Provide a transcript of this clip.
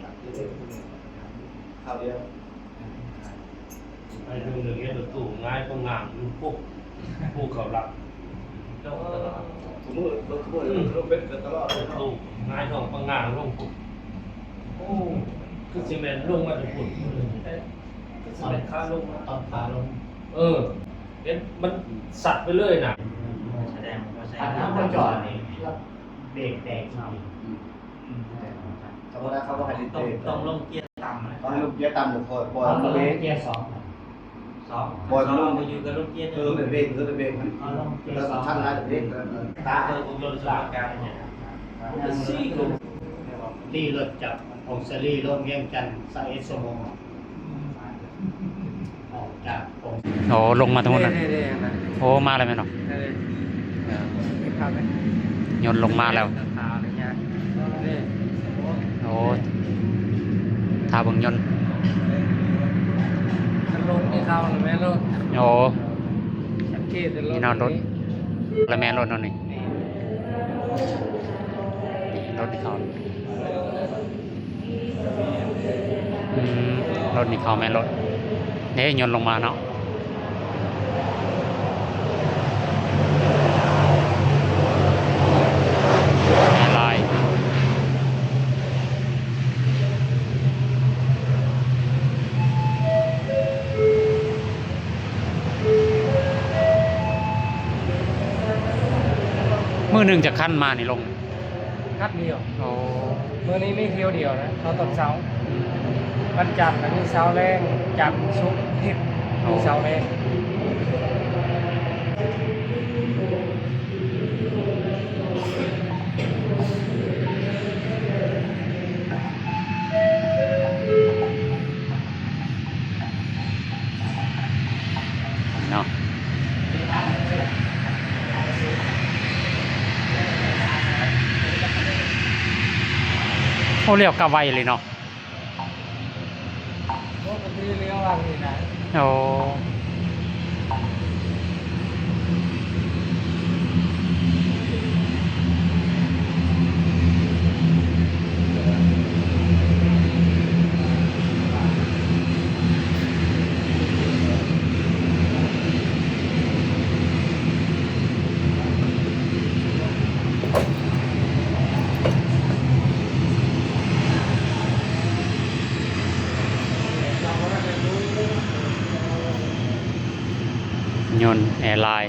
ຄາວດຽວ ໄປເຖິງເລື່ອງເຮັດລົດຕູ້ ຫງາຍປະຫງາງຢູ່ປຸບ ຜູ້ເຂົາລັກ ເຈົ້າຕະຫຼາດ ຊຸມື້ ລົດຕູ້ລົງເປັນຕະຫຼອດ ລົດຕູ້ຫງາຍທ້ອງປະຫງາງລົງປຸບ ໂອ້ ຄືຊິແມ່ນລົງມາແຕ່ພຸ້ນ ຄືຊິແມ່ນຂາລົງ ຕອນຂາລົງ ເອີ ເຫັນມັນສັດໄປເລີຍນະ ສະແດງວ່າໃຊ້ ຄັນເຮົາບໍ່ຈອດນີ້ ເບຣກແຕກອີກ ອືມ ອືມ ສະເພາະຖ້າເຂົາບໍ່ໃຫ້ ຕ້ອງ ຕ້ອງລົງເກຍຕ່ຳ ຕ້ອງລົງເກຍຕ່ຳ ຄ່ອຍປ່ອຍ ເຮົາກໍລົງເກຍສອງ ສອງ ປ່ອຍ ສອງ ມັນລົງ ມັນຢູ່ກັບລົງເກຍ ເອີ ເບຣກ ເອີ ເບຣກ ມັນ ເຮົາລົງເກຍສອງ ຄັນຫຼາຍເບຣກ ຕາ ເອີ ຂອງລົດສະບາຍການນີ້ ມັນກໍຊີ້ລົງ ລີລົດຈາກຜົ້ງສາລີລົງວຽງຈັນ ຊາວເອັດຊົ່ວໂມງ. ໂອ້ ລົງມາທາງພຸ້ນນະ ໂອ້ ມາແລ້ວແມ່ນບໍ່ ໂຍນລົງມາແລ້ວ ໂອ້ ຖ້າເບິ່ງຍົນ ໂອ້ ສັງເກດລົດ ລະແມ່ນລົດເຮົານີ້ ນີ້ລົດເຂົາ ອືມ ລົດນີ້ເຂົາແມ່ນລົດ ເດ້ ຍົນລົງມາເນາະ ແອລາຍ ມື້ໜຶ່ງຈັກຄັນມານີ້ລົງ? ຄັນດຽວ ໂອ້ ມື້ນີ້ມີທ່ຽວດຽວນະ ເອົາຕອນເຊົ້າ ອືມ ວັນຈັນນະມີເຊົ້າແລງ ຈັນ ສຸກ ທິດ ໂອ້ ມີເຊົ້າແລງ ເນາະ ໂອ້ ລ້ຽວກະໄວເລີຍເນາະ ໂອ້ ໂອ້ ຍົນແອລາຍ